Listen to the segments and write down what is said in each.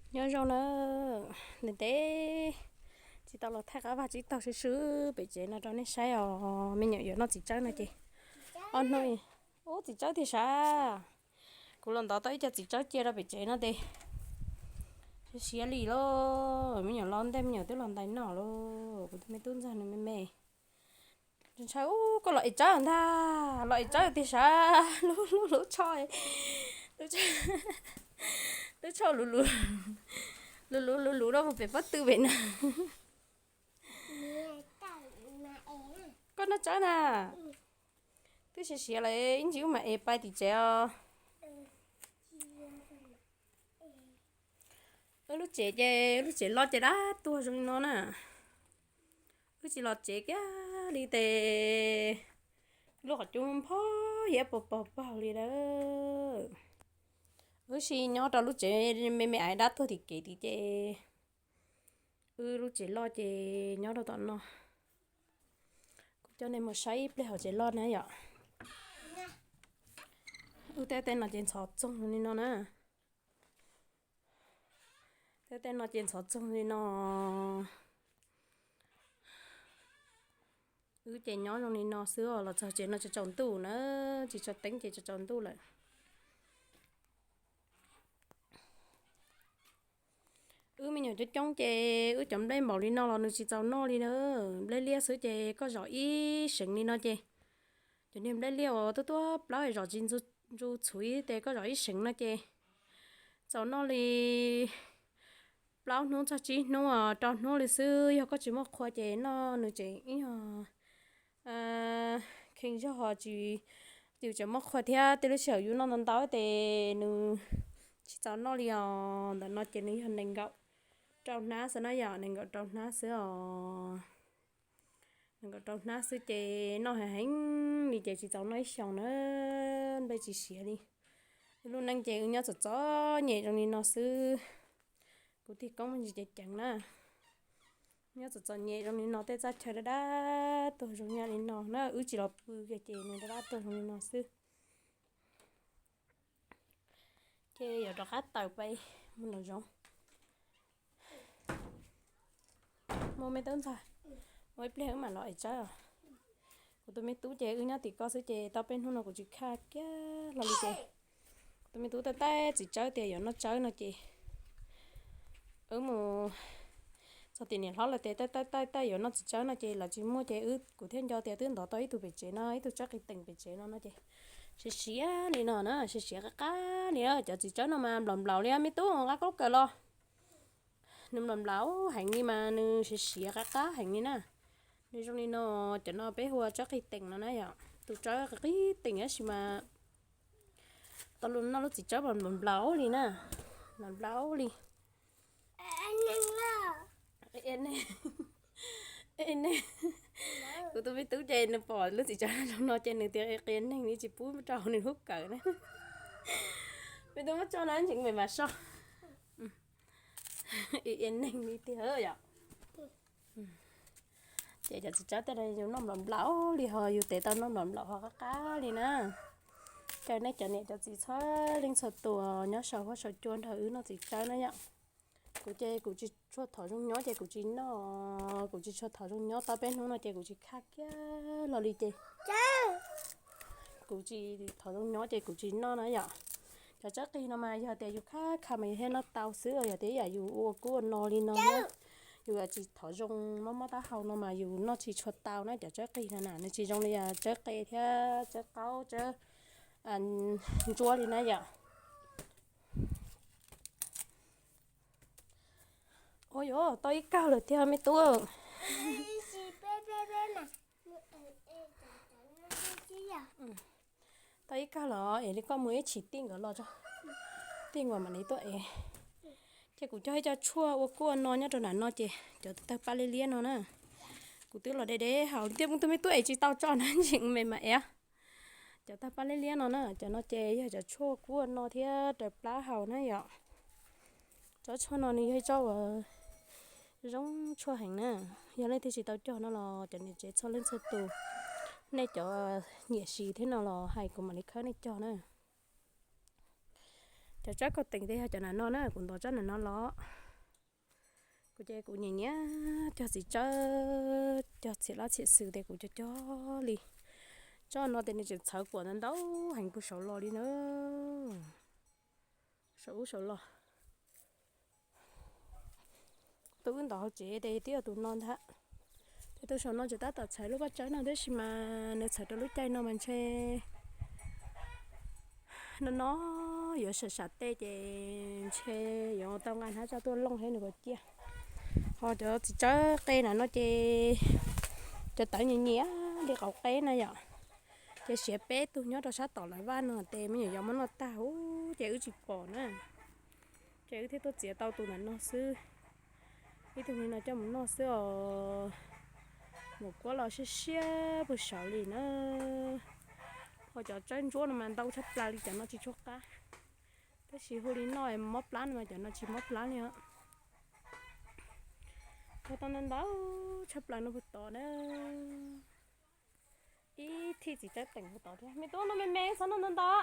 Nyob zoo na, ntev ntev tsis tau los thaij qab vag tsib taug swb swb pem tsev no rau nej saib os. Me nyuam yuav noj txiv tsawb no ces ob hnub, ub txiv tsawb tiag sav. Kuv los ntov tau ib co txiv tsawb cia rau pem tsev no ces siav siav li lauj. Me nyuam los ntej me nyuam twb los ntais noj lauj. Kuv tus me tub ntxawg nws me me ntshai, ub koj los ev tsawb ntag, los ev tsawb tiag sav. Lub lub lub tsho, lub tsho lub lub lub lub lub lub rau pem pob tw pem na. Koj noj tsawb na. Twb siav siav lawm ib ntsis wb mam ev pais tim tsev os. Wb lub tsev ces lub tsev loj ces dab tuag zoo li no na. Wb tsis los tsev kiag li tes lub qhov cub nphob hiab pog pog pog li lawm. Wb sis nyob rau lub tsev me me aiv dab tuag tim kev tid ces wb lub tsev loj ces nyob rau tom no. Kuv coj nej mus saib ib pliag hauv tsev loj na yom. Wb tej tej no ces ntxhov txoog li no na. Tej tej no ces ntxhov txoog li no. Wb ces nyob zoo li no xwb os, los txog tsev no tsaus tsaus ntuj na, tsis tso teeb ces tsaus tsaus ntuj lawm. Wb me nyuam coob coob ces wb cov nplej npaum li no los nws tsis txaus noj li na. Nplej liaj xwb ces koj zom ib seev li no ces cov niag nplej liaj uas tuaj tuaj plaub zom tsis ntsu txhuv ib tes koj zom ib seev no ces txaus noj li plaub hnub txog tsib hnub os, rau hnub li xwb. Yog koj tsis muaj qhua ces noj nws tseem ib yog kheej zog ho tsis, yus tseem muaj qhua thiab tej lub sij hawm yus noj ntau ntau ces nws tsis txaus noj li os. Ntawm no ces nws yog nees nkaum rau hnab xwb na yom, nees nkaum rau hnab xwb os. Nees nkaum rau hnab xwb ces noj heev heev li ces tsis txaus noj ib xyoos na, nplej tsis siav li. Wb lub neej ces wb nyob txom txom nyem zoo li no xwb. Kuv tig koob me ntsis ceev ceev na. Nyob txom txom nyem zoo li no tej txoj chaw dab dab tuag zoo li no na, wb tsis los pw kiag ces nws dab dab tuag zoo li no xwb. Ces yuav rov qab tawm pais mus nraum zoov. Mus me tub ntxawg, mus ib pliag wb mam los ev tsawb os. Kuv tus me tub ces wb nyob tim ko xwb ces tau peb hnub no kuv tsis khaj kiag los li ces kuv tus me tub taij taij txiv tsawb tias yuav noj tsawb no ces wb mus txog tim niam hlob lawm tias taij taij taij taij yuav noj txiv tsawb no ces lawv tsis muaj ces wb kuv thiaj nco tias twb ntov tau ib tug pem tsev no, ib tug tsawb qis teem pem tsev no no ces siav siav li no na, siav siav qab qab li. Cov txiv tsawb no mas nplaum nplaum li me tub nqa koj lub kawm los. Nws nplaum nplaum heev li mas nws siav siav qab qab heev li na. Nws zoo li no, cov no peb hu ua tsawb qis teem no na yom. Tus tsawb qis teem tab sis mas tau los noj lub txiv tsawb mas nplaum nplaum li na, nplaum nplaum li. Kuv tus me tub ces nws pom lub txiv tsawb zoo no ces nws tias qia neeg li tsis pub rau nws lub kawm na. Me tub muab tso no ntseeg me mas so. Qia neeg li tiag yom. Ces cov txiv tsawb tej no yus noj nplaum nplaum li ho yus tev tau noj nplaum nplaum ho qab qab li na. Caw nej cov niam cov txiv txhua leej txhua tus nyob saum huab saum cua nrog wb noj txiv tsawb na yom. Kuv ces kuv tsis tshua thov zoo nyob ces kuv tsis noj, kuv tsis tshua thov zoo nyob tau peb hnub no ces kuv tsis khaj kiag los li ces kuv tsis thov zoo nyob ces kuv tsis noj na yom. Cov tsawb qis no mas yog tias yus khaj khaj mas yus thiaj noj tau xwb, yog tias ib yam yus ua kub ua no li no, yus tsis thov zoo mob mob taub hau no mas yus noj tsis tshua tau na. Cov tsawb qis no na nws tsis zoo li tsawb qe thiab tsawb qaub tsawb ntsuab li na yom. Ua yuav tau ib kawg lawm tiag me tub. Tau ib kawg los es li koj mus ib chim tij nkawd los tso, tij nkawd mam li tuaj es. Ces kuv cog ib co tshuaj ua kub ua no nyob rau nram no ces cov tawg paj liab liab no na, kuv twb los de de haus li tiag, kuv tus me tub es tsis tau tso na, ntseeg me mas es. Cov tawg paj liab liab no na, cov no ces yog cov tshuaj ua kub ua no thiab raws plab haus na yom. Tsob tshuaj no nws yog ib tsob uas zoo tshuaj heev na. Yog leej twg tsis tau cog no los cov niam tsev txhua leej txhua tus, nej cov nyiam siv thiab no los hais kuv mam li khawb nej cog na. Tsab kaus teem tes yog cov nas no na, kuv ntov tsab nas no los. Kuv ces kuv nyiam nyiam cog txiv tsawb, cog txhiam lab txhiam xwm tes kuv cog cog li. Tsob no tes nws tseem txhawv kuam ntau ntau heev puag saud los li na. Saum ub saum los. Tus wb ntov hauv tsev tes twb yog tus no ntag. Ces tus saum no tseem tab tom txhawv lub pob tsawb no tab sis mas nws txhawv rau lub caij no mas ntshe no no yuav sam sam tej ces ntshe yuav tau nqa hnab tsaj tuaj looj thiab nws puas ciaj. Ho cov txiv tsawb qe na no ces cov tawv nyias nyias li qauv qeb na yom. Ces siav peb tug nyob rau sab tom lawv vaj no tes me nyuam yaus muab noj tag ub ces wb tsis pom na. Ces wb thiaj tuaj txiav tau tus ntawm no xwb. Ib tug li no coj mus noj xwb os. Mus kuab los siab siab puag saud li na. Ho cov tsawb ntsuab no mas ntau tshaj plaws li, cov no tsis tshua qab. Tab sis hu li noj mob plab no mas cov no tsis mob plab li os. Tau ntau ntau tshaj plaws no puag tod na. Ib thij txiv tsawb teem puag tod thiab. Me tub, noj me me, txhob noj ntau ntau.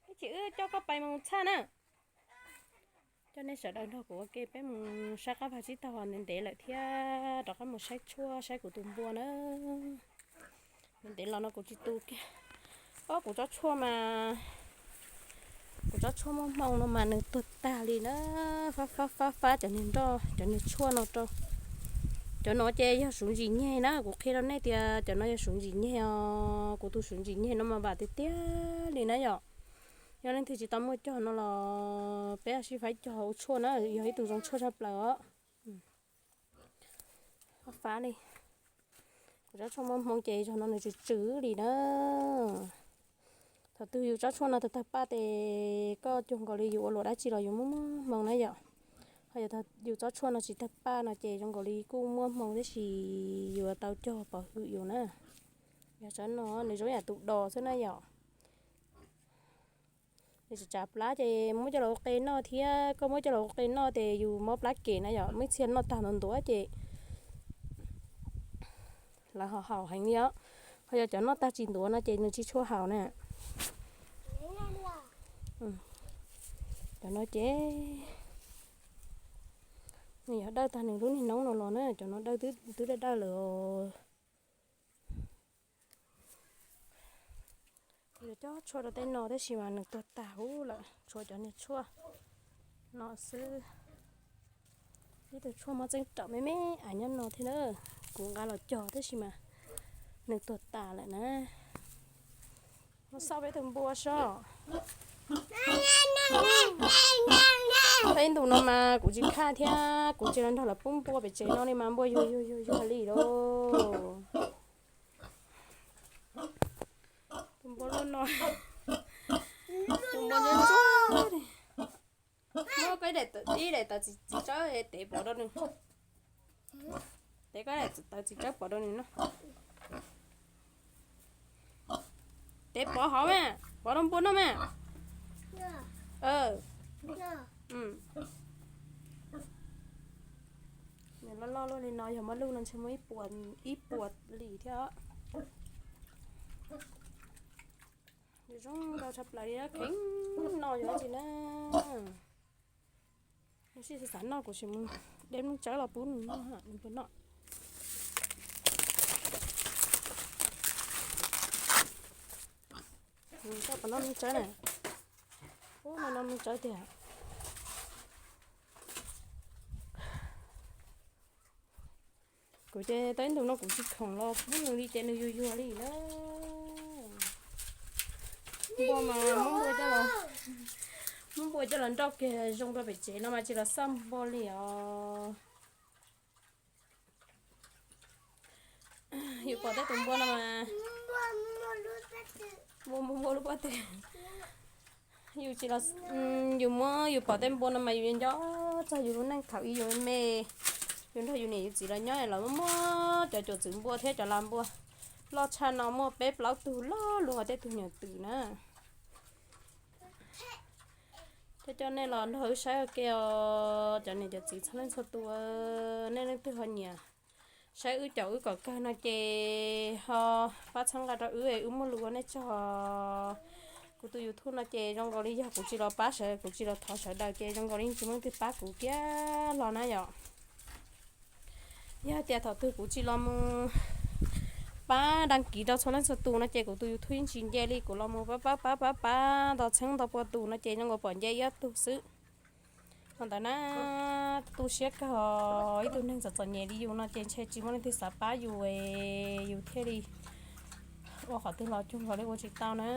Ib chim wb coj koj pais mus txhaj na. Coj nej sawv daws nrog kuv ua ke peb mus saib qab vag tsib taug ntev ntev lawm thiab rov qab mus saib tshuaj saib kuv tus npua na. Ntev ntev los no kuv tsis tu kiag. Ob, kuv tsob tshuaj mas, kuv tsob tshuaj muaj hmoo no mas nws tuag tag li na. Fab fab fab fab cov niag nroj, cov niag tshuaj no rau. Cov no ces yog suv ntsis nyeg na, kuv qhia rau nej tias cov no yog suv ntsis nyeg os. Kuv tus suv ntsis nyeg no mas vam tiag tiag li na yom. Yog leej twg tsis tau muaj cog no los peb sib faib cog ua tshuaj na, yog ib tug zoo tshuaj tshaj plaws os. Fab fab li. Kuv tsob tshuaj muaj hmoo ces zog no nws tsw tsw li na. Thaum twg yus tsob tshuaj no tawg tawg paj ces koj cuag nkaus li yus ua luam dab tsi los yus muaj muaj hmoo na yom. Ho yog yus tsob tshuaj no tsis tawg paj no ces zoo nkaus li kuj muaj hmoo tab sis yuav tau cog pov hwm yus na. Yog tsob no nws zoo yam tus dos xwb na yom. Nws tsis tsav plab ces muab coj los ua qe noj thiab, koj muab coj los ua qe noj ces yus mob plab kem na yom, muaj ib txhia noj tag ntuav ntuav ces lawv ho haum heev li os. Ho yog cov noj tag tsis ntuav no ces nws tsis tshua haum na. Cov no ces nws yog dawj tag nws lub niag noob no los na, cov no dawj twb dawj dawj lawm. Yuav coj tshuaj rau tej no tab sis mas nws tuag tag huv lawm, tshuav cov niag tshuaj no xwb. Ib tug tshuaj mob txeeb raum me me av nyob no thiab na, kuv nqa los cog tab sis mas nws tuag tas lawm na. Muab xauj peb tus npua sob. Tej ntu no mas kuv tsis khaj thiab kuv tsis los nrog lawv pub npua pem tsev no li mas npua yuag yuag yuag yuag li lauj. Tus npua loj no, tus npua ntsuab ntsuab li. Muab koj ib daim tawv txiv tsawb tev pov rau nws. Tev koj daim tawv txiv tsawb pov rau nws no. Tev pov hauv mas, pov rau npua noj mas. Nws loj loj luaj li no yog muab luj no ntshe muaj ib puas lim thiab. Zoo nkauj tshaj plaws li, kheev noj yuav tsis na. Nws sib xav noj kuv sim mus de mej tsawb los pub nws noj, nws puas noj. Noj mej tsawb na. Ub, no no mej tsawb tiag. Kuv ces tau ib ntus no kuv tsis khoom los pub nws li ces nws yuag yuag li na. Npua mas muab npua coj los, muab npua coj los nrauj kiag zoo rau pem tsev no mas tsis los xauj npua li os. Yus pom tej tus npua no mas, npua npua lub pob tw. Yus tsis los, yus muab, yus pom tej npua no mas yus nco txog yus lub neej thaum ub yus me me, yus nrog yus niam yus txiv los nyob los muaj muaj cov cuam txwv npua thiab cov lag npua loj tshaj no muaj peb plaub tug loj luaj tej tug nyuam twm na. Coj coj nej los nrog wb saib ua ke os cov niam cov txiv txhua leej txhua tus, nej leej twg ho nyiam saib wb caum wb kom kawg no ces ho pab txhawb nqa rau wb es wb muaj lus ua nej tsaug. Kuv tus YouTube no ces zoo nkaus li yog kuv tsis los pab sawv, kuv tsis los thov sawv daws ces zoo nkaus li tsis muaj leej twg pab kuv kiag los na yom. Yog tias thaum twg kuv tsis los mus pab đăng ký rau txhua leej txhua tus no ces kuv tus YouTube yeej tsis nce li, kuv los mus pab pab pab pab pab nto txheeb nto pua tus no ces zoo nkaus pom nce ib ob tug xwb. Thaum ntawd na, tu siab kawg os, ib tug neeg txom txom nyem li yus no ces ntshe tsis muaj leej twg xav pab yus, yus thiaj li ua qhov twg los cuag nkaus li ua tsis tau na.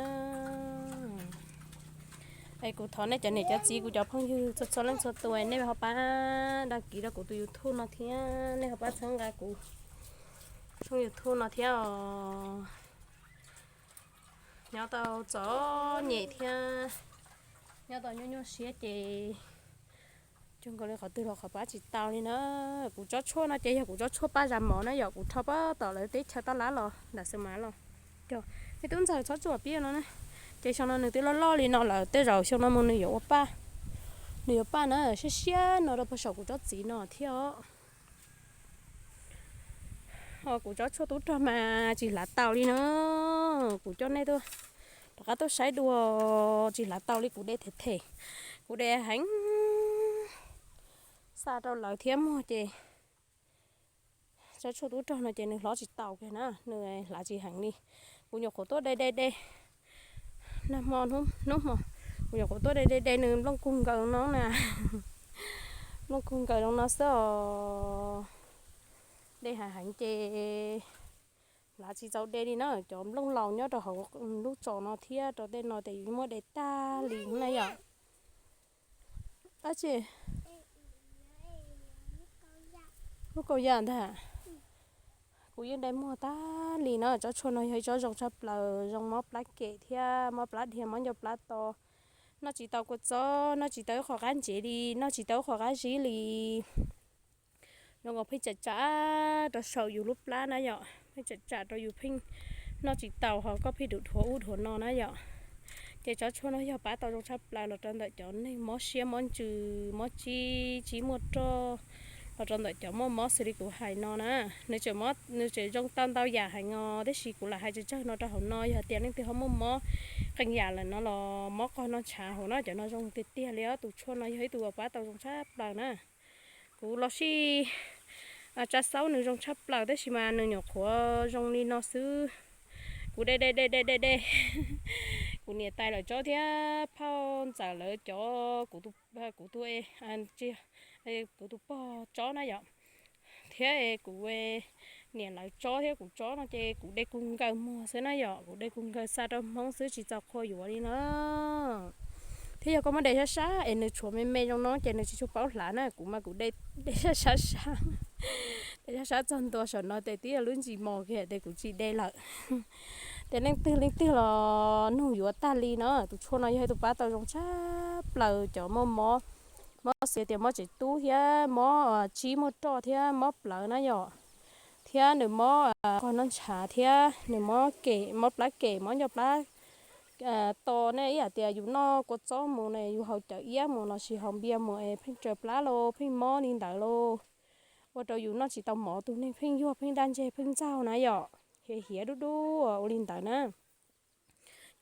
Es kuv thov nej cov niam cov txiv, kuv cov phooj ywg txhua txhua leej txhua tus, nej ho pab đăng ký rau kuv tus YouTube no thiab, nej ho pab txhawb nqa kuv tshooj YouTube no thiab os. Nyob tau txom nyem thiab nyob tau nyuaj nyuaj siab ces cuag nkaus li qhov twg los qhov pab tsis tau li na. Kuv tsob tshuaj no ces yog kuv tsob tshuaj paj zas mov na yom, kuv rho pab tom lawv teb chaws taj lab los nram Xeev Mav los. Cov, nej tub ntxawm txhob tsuam pib no na. Ces xyoo no nws twb loj loj li no lawm, tej zaum xyoo no mus nws yuav ua paj, nws yuav paj na, siab siab no rau pag saum kuv tsob txiv no thiab os. Ho kuv tsob tshuaj tub rog mas tsis hlav taus li no. Kuv coj nej tuaj rov qab tuaj saib dua, tsis hlav taus li, kuv de them them, kuv de heev xa rau lawv thiab muag ces tsob tshuaj tub rog no ces nws hlob tsis taus kiag na, nws hlav tsis heev li. Kuv nyuam qhuav tuaj de de de, nag hmo hnub hmo, kuv nyuam qhuav tuaj de de de nws nplooj kug nkaws no na, nplooj kug nkaws zoo no xwb os. De heev heev ces hlav tsis txaus de li na, cov nplooj laus nyob rau hauv lub tsos no thiab rau tej no ces yus muab de tag li na yom. Ab tsi, lub kaus yam ntag. Kuv yeej de muag tag li na, tsob tshuaj no yog ib tsob zoo tshaj plaws, zoo mob plab kem thiab mob plab dhia mob ncauj plab to. Noj tsis tau kua txob, noj tsis tau ib qho qab ntsev li, noj tsis tau ib qho qab zib li. Zoo nkaus pheej tsam tsam rau saum yus lub plab na yom, pheej tsam tsam rau yus pheej noj tsis tau, ho koj pheej dhuav ub dhuav no na yom. Ces tsob tshuaj no yog pab tau zoo tshaj plaws los rau ntawm cov neeg mob siab mob ntsws, mob tsib tsib muaj roj, los rau ntawm cov muaj mob xws li kuv hais no na. Nws tseem zoo tau ntau yam heev os, tab sis kuv lam hais tsawg tsawg no rau hauv no, yog tias leej twg ho muaj mob qee yam lawm no los mob qog noj ntshav hauv no, cov no zoo tiag tiag li os. Tus tshuaj no yog ib tug uas pab tau zoo tshaj plaws na. Kuv los sij tsa xaub nws zoo tshaj plaws tab sis mas nws nyuam qhuav zoo li no xwb. Kuv de de de de de de, kuv niam tais lawv tsob thiab phauj ntxawm lawv cov, kuv tus, kuv tus, kuv tus pog tsob na yom, thiab kuv niam lawv tsob thiab kuv tsob no ces kuv de kug nkaws muag xwb na yom, kuv de kug nkaws xa rau Hmoob xwb tsis txaus qhua yuav li na. Thiab yog koj muab de sab sab es nws tshuav me me zoo no ces nws tsis tshua paub hlav na, kuv mas kuv de, de sab sab sab, de sab sab txog ntua saum no ces twb yog lub ntsis mos kiag ces kuv tsis de lawm. Ces leej twg leej twg los nug yuav tag li na, tus tshuaj no yog ib tug pab tau zoo tshaj plaws cov muaj mob, mob xws tias mob tsev tub thiab mob tsib muaj roj thiab mob plawv na yom, thiab nws mob qog noj ntshav thiab nws mob kem, mob plab kem, mob ncauj plab to ne, ib yam tias yus noj kua txob mus ne, yus haus cawv iab mus lossis haus npias mus es pheej raws plab los pheej mob li ntawd los, ua rau yus noj tsis tau mov, tus neeg pheej yuag pheej daj ntseg pheej ntxaug na yom, hiav hiav dub dub ua li ntawd na.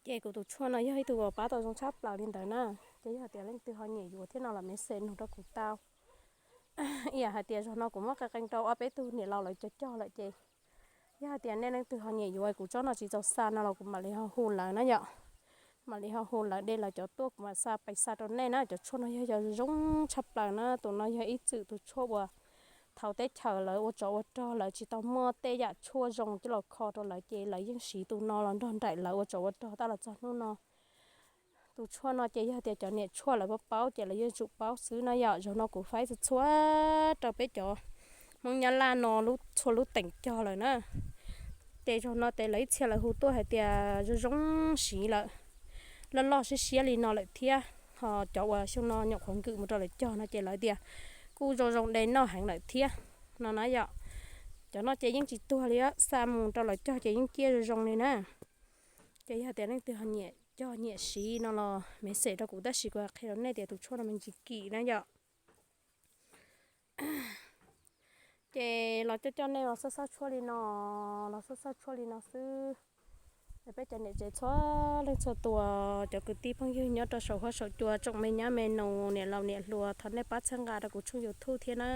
Ces kuv tus tshuaj no yog ib tug uas pab tau zoo tshaj plaws li ntawd na. Ces yog tias leej twg ho nyiam yuav thiab no los message nug rau kuv tau. Ib yam hais tias zaum no kuv muab qee qee rau ob peb tug niam laus lawv cog cog lawm ces yog hais tias nej leej twg ho nyiam yuav kuv tsob no tsis txaus xa no los kuv mam li ho hu lawv na yom. Mam li ho hu lawv de lawv cov tuaj kuv mam xa pais xa rau nej na. Cov tshuaj no yog zoo tshaj plaws na, tus no yog ib txwm tus tshuaj uas thaum teb chaws lawv ua tsov ua rog lawv tsis tau muaj tej yam tshuaj zoo coj los kho rau lawv ces lawv yeej siv tus no los nrog nraim lawv ua tsov ua rog tab los txog hnub no. Tus tshuaj no ces yog tias cov niam tshuaj lawv paub paub ces lawv yeej tsum paub xwb na yom. Zaum no kuv faib txhua txhua rau peb cov Hmoob Nyab Laj no txhua lub teem cog lawm na. Ces zaum no ces lawv ib txhia lawv hu tuaj hais tias zoo zoo siv lawm, loj loj siab siab li no lawm thiab. Ho cov uas xyoo no nyuam qhuav nkwm mus rau lawv cog no ces lawv tias kuj zoo zoo de noj heev lawm thiab no na yom. Cov no ces yeej tsis tuag li, xa mus rau lawv cog ces yeej ciaj zoo zoo li na. Ces yog tias leej twg ho nyiam cog nyiam siv no los message rau kuv tab sis kuv qhia rau nej tias tus tshuaj no me ntsis kim na yom. Ces los coj coj nej los xauj xauj tshuaj li no, los xauj xauj tshuaj li no xwb. Peb cov niam tsev txhua leej txhua tus, cov kwv tij phooj ywg nyob rau saum huab saum cua, tsoom me nyab me nus, niam laus niam hluas, thov nej pab txhawb nqa rau kuv tshooj YouTube thiab na.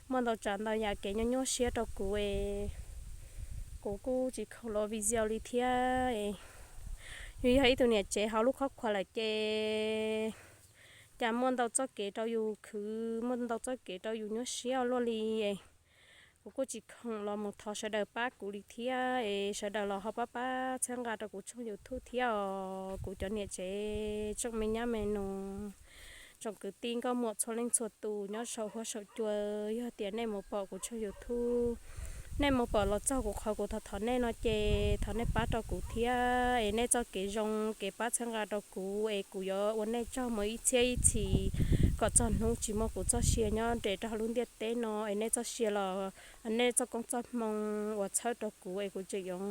Muaj ntau tsav ntau yam kev nyuaj nyuaj siab rau kuv es kuv kuj tsis khoom los video li thiab. Yus yog ib tug niam tsev hauv lub khob khuas lawm ces cas muaj ntau txoj kev rau yus khwv, muaj ntau txoj kev rau yus nyuaj siab luaj li. Kuv kuj tsis khoom los mus thov sawv daws pab kuv li thiab es sawv daws los ho pab pab txhawb nqa rau kuv tshooj YouTube thiab os. Kuv cov niam tsev, tsoom me nyab me nus, tsoom kwv tij nkauj muam txhua leej txhua tus nyob saum huab saum cua, yog tias nej mus pom kuv tshooj YouTube, nej mus pom los txog kuv qhov kuv thov thov nej no ces thov nej pab rau kuv thiab es nej txoj kev zoo kev pab txhawb nqa rau kuv es kuv yuav ua nej tsaug mus ib txhiab ib txhis kom txog hnub tsis muaj kuv txoj sia nyob nres rau hauv lub ntiaj teb no es nej txoj sia los nej txoj koob txoj hmoo uas txhawb rau kuv es kuv tseem yuav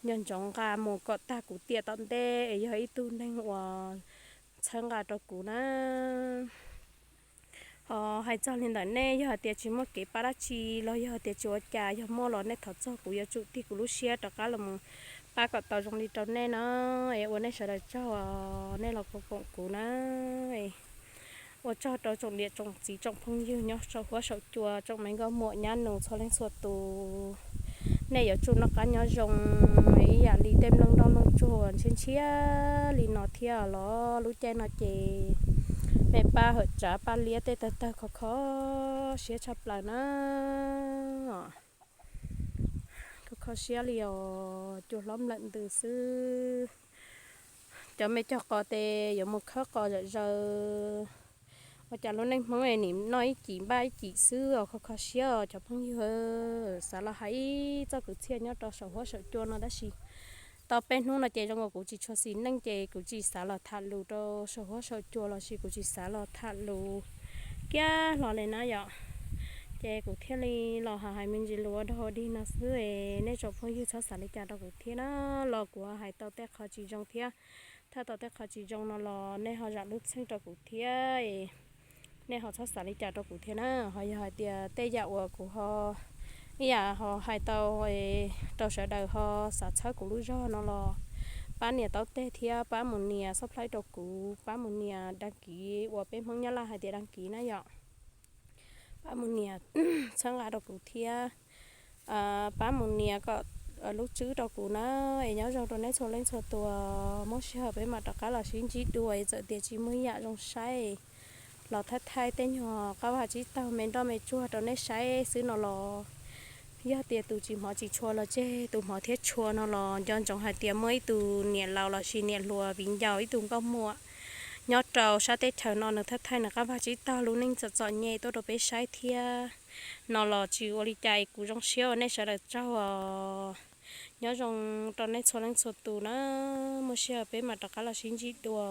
nco ntsoov nqa mus kom tag kuv tiam tom ntej es yog ib tug neeg uas txhawb nqa rau kuv na. Ho hais txog li ntawm nej, yog hais tias tsis muaj kev pab dab tsi los yog hais tias tsis ua cas, yog muaj los nej thov txog kuv yuav tsum tig kuv lub siab rov qab los mus pab kom tau zoo li rau nej na. Es ua nej sawv daws tsaug, nej los koom kuv na. Ua tsaug rau tsoom niam tsoom txiv tsoom phooj ywg nyob saum huab saum cua, tsoom me nkauj muam nyab nus txhua leej txhua tus. Nej yuav tsum noj qab nyob zoo ib yam li tej nplooj nroj nplooj tsuag ntshiab ntshiab li no thiab los lub caij no ces nej pab hawm tsav paj liab tej tawg tawg kho kho siab tshaj plaws na. Kho kho siab li os, cua hlob nplawm ntws xwb. Cov me cog qos tes yuav mus khawb qos zom zaws. Ua cas lub neej Hmoob nim noj ib cim npaj ib cim xwb os, kho kho siab os cov phooj ywg. Xav los hais ib txoj kwv txhiaj nyob rau saum huab saum cua no tab sis tau peb hnub no ces zoo nkaus kuv tsis tshua xis neej ces kuv tsis xav los tham lus rau saum huab saum cua los sis kuv tsis xav los tham lus kiag hlo li na yom. Ces kuv thiaj li los hais me ntsis lus ua dog ua dig no xwb es nej tsoom phooj ywg txhob xav li cas rau kuv thiab na. Los kuv hais tau tej qho tsis zoo thiab, tham tau tej qho tsis zoo no los nej ho zam lub txim rau kuv thiab, nej ho txhob xav li cas rau kuv thiab na. Ho yog hais tias tej yam uas kuv ho ib yam ho hais tau rau sawv daws ho xav txhawb kuv lub zog no los pab nias taub teg thiab pab mus nias subscribe rau kuv, pab mus nias đăng ký uas peb Hmoob Nyab Laj hais tias đăng ký na yom. Pab mus nias txhawb nqa rau kuv thiab pab mus nias kom lub tswb rau kuv na. Es nyob zoo rau neb txhua leej txhua tus, muaj sij hawm peb mam rov qab los sib ntsib dua es txawm tias tsis muaj ib yam zoo saib los thaij thaij tej nyuag qab vaj tsib taug me nroj me tsuag rau nej saib xwb no los, yog tias tus tsis hmov tsis tshua los tseg tus hmov thiab tshua no los nco ntsoov hais tias muaj ib tug niam laus los sis niam hluas viv ncaus ib tug nkauj muam nyob rau sab teb chaws no nws thaij thaij nws qab vaj tsib taug lub neej txom txom nyem tuaj rau peb saib thiab no los tsis ua li cas es kuv zoo siab ua nej sawv daws tsaug os. Nyob zoo rau nej txhua leej txhua tus na, muaj sij hawm peb mam rov qab los sib ntsib dua.